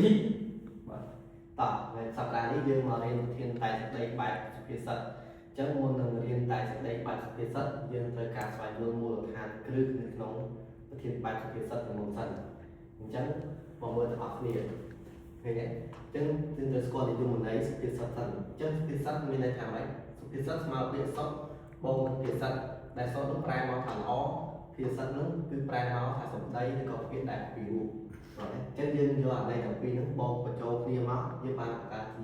2បាទតោះនៅសប្តាហ៍នេះយើងមករៀនប្រធានតែសេចក្តីបែបសុភាសិតអញ្ចឹងមុននឹងរៀនតែសេចក្តីបែបសុភាសិតយើងត្រូវការស្វែងយល់មូលដ្ឋានគ្រឹះនៅក្នុងប្រធានបែបសុភាសិតទាំងមុនសិនអញ្ចឹងមកមើលទាំងអស់គ្នាឃើញទេអញ្ចឹងយើងត្រូវស្គាល់និយមន័យសុភាសិតសិនអញ្ចឹងសុភាសិតមានន័យថាម៉េចសុភាសិតស្មើពាក្យសុខបូកនឹងភាសិតដែលសុខនោះប្រែមកថាល្អភាសិតនោះគឺប្រែមកថាសម្ដីឬក៏ពាក្យដែលពីរោះ បាទអញ្ចឹងយើងយកអាន័យទាំងពីរហ្នឹងបូកបញ្ចូលគ្នាមកយើងបានបង្កើតជា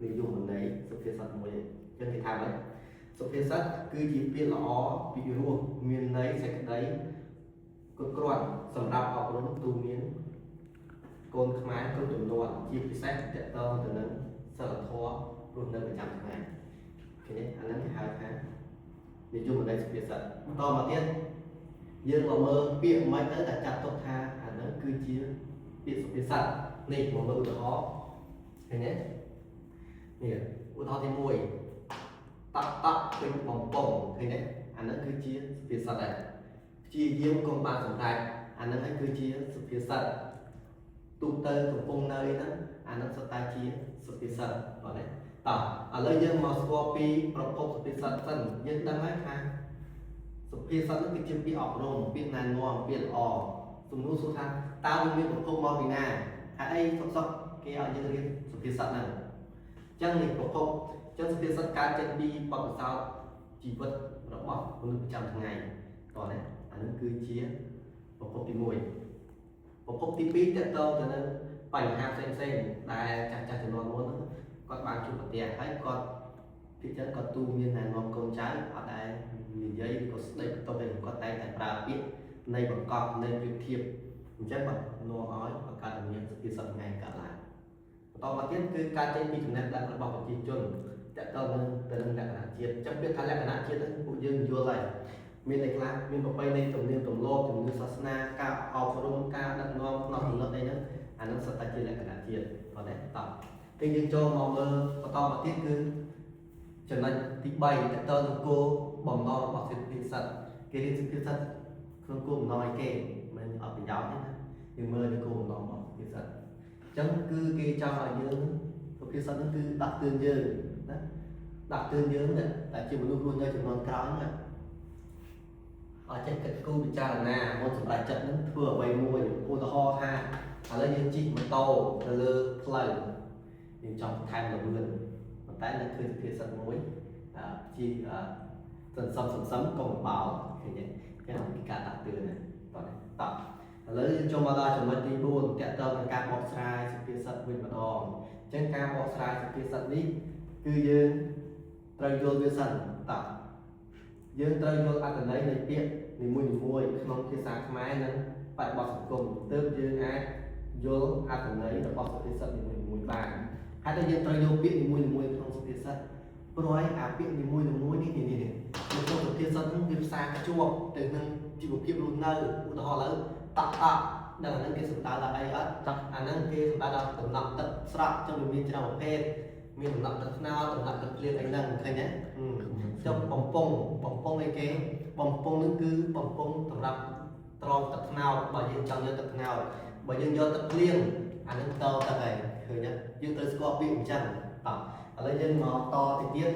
និយមន័យសុភាសិតមួយអញ្ចឹងគេថាម៉េចសុភាសិតគឺជាពាក្យល្អពីរោះមានន័យសេចក្តីគ្រប់គ្រាន់សម្រាប់អប់រំទូមានកូនខ្មែរគ្រប់ចំនួនជាពិសេសតកតងទៅនឹងសិលធម៌រស់នៅប្រចាំថ្ងៃឃើញទេអាហ្នឹងគេហៅថានិយមន័យសុភាសិតបន្តមកទៀតយើងមកមើលពាក្យមិនទៅតែចាត់ទុកថាអាហ្នឹងគឺជា ពាក្យសុភាសិតនេះមកមើលឧទាហរណ៍ឃើញទេនេះឧទាហរណ៍ទី1តក់តក់ពេញបំពង់ឃើញទេអាហ្នឹងគឺជាសុភាសិតដែរព្យាយាមកុំបានសម្រេចអាហ្នឹងហើយគឺជាសុភាសិតទូទៅកំពុងនៅអីហ្នឹងអាហ្នឹងសុទ្ធតែជាសុភាសិតបាទទេតោះឥឡូវយើងមកស្គាល់ពីប្រភពសុភាសិតសិនយើងដឹងហើយថាសុភាសិតហ្នឹងគឺជាពាក្យអប់រំពាក្យណែនាំពាក្យល្អសំណួរសួរថាតើវាមានប្រភពមកពីណាហេតុអីសុកសុកគេឲ្យយើងរៀនសុភាសិតហ្នឹងអញ្ចឹងនេះប្រភពអញ្ចឹងសុភាសិតកើតចេញពីបទពិសោធន៍ជីវិតរបស់មនុស្សប្រចាំថ្ងៃតោះណាអានេះគឺជាប្រភពទី1ប្រភពទី2តកតងទៅនឹងបញ្ហាផ្សេងផ្សេងៗដែលចាស់ចាស់ជំនាន់មុនហ្នឹងគាត់បានជួបប្រទះហើយគាត់ពីចឹងគាត់ទូមានណែនាំកូនចៅអត់ដែលនិយាយឬក៏ស្ដីបន្ទោសទេគាត់តែងតែប្រើពាក្យនៃបង្កប់នៃប្រៀបធៀប អញ្ចឹងបាទនាំឲ្យបង្កើតឲ្យមានសុភាសិតថ្ងៃកើតឡើងបន្តមកទៀតគឺការចេញពីចំណេះដឹងរបស់ប្រជាជនតកតនឹងទៅនឹងលក្ខណៈជាតិអញ្ចឹងពាក្យថាលក្ខណៈជាតិហ្នឹងពួកយើងយល់ហើយមានអីខ្លះមានប្រពៃណីទំនៀមទម្លាប់ជំនឿសាសនាការអប់រំការដឹកនាំផ្នត់គំនិតអីហ្នឹងអាហ្នឹងសុទ្ធតែជាលក្ខណៈជាតិបាទទេតោះពេលយើងចូលមកមើលបន្តមកទៀតគឺចំណុចទី3តកតនឹងគោលបំណងរបស់សុភាសិតគេរៀនសុភាសិតក្នុងគោលបំណងអីគេមិនអត់ប្រយោជន៍ទេណាយើងមើលនៅគោលបំណងរបស់សុភាសិតអញ្ចឹងគឺគេចង់ឲ្យយើងសុភាសិតហ្នឹងគឺដាស់តឿនយើងណាដាស់តឿនយើងតែជាមនុស្សរស់នៅជំនាន់ក្រោយហ្នឹងឲ្យចេះគិតគូរពិចារណាមុនសម្រេចចិត្តហ្នឹងធ្វើអ្វីមួយឧទាហរណ៍ថាឥឡូវយើងជិះម៉ូតូទៅលើផ្លូវយើងចង់បន្ថែមល្បឿនប៉ុន្តែនៅឃើញសុភាសិតមួយអឺជិះអឺសន្សំសន្សំកុំបោលឃើញទេអញ្ចឹងគឺការដាស់តឿនណាតោះតោះឥឡូវយើងចូលមកដល់ចំណុចទី4តកតងនឹងការបកស្រាយសុភាសិតវិញម្ដងអញ្ចឹងការបកស្រាយសុភាសិតនេះគឺយើងត្រូវយល់វាសិនតោះយើងត្រូវយល់អត្ថន័យនៃពាក្យនីមួយៗក្នុងភាសាខ្មែរនិងបរិបទសង្គមទើបយើងអាចយល់អត្ថន័យរបស់សុភាសិតនីមួយៗបានហើយតែយើងត្រូវយកពាក្យនីមួយៗក្នុងសុភាសិតព្រោះឯអាពាក្យនីមួយៗនេះនេះនេះនៅក្នុងសុភាសិតហ្នឹងវាផ្សារភ្ជាប់ទៅនឹងជីវភាពរស់នៅឧទាហរណ៍ឥឡូវតក់តក់ដឹងអាហ្នឹងគេសំដៅដល់អីអត់ តក់ អាហ្នឹងគេសំដៅដល់តំណក់ទឹកស្រក់ចឹងវាមានច្រើនប្រភេទមានតំណក់ទឹកត្នោតតំណក់ទឹកភ្លៀងអីហ្នឹងឃើញទេចុះបំពង់បំពង់អីគេបំពង់ហ្នឹងគឺបំពង់សម្រាប់ត្រងទឹកត្នោតបើយើងចង់យកទឹកត្នោតបើយើងយកទឹកភ្លៀងអាហ្នឹងតទឹកហើយឃើញទេយើងត្រូវស្គាល់ពាក្យអញ្ចឹងតោះឥឡូវយើងមកតទៅទៀត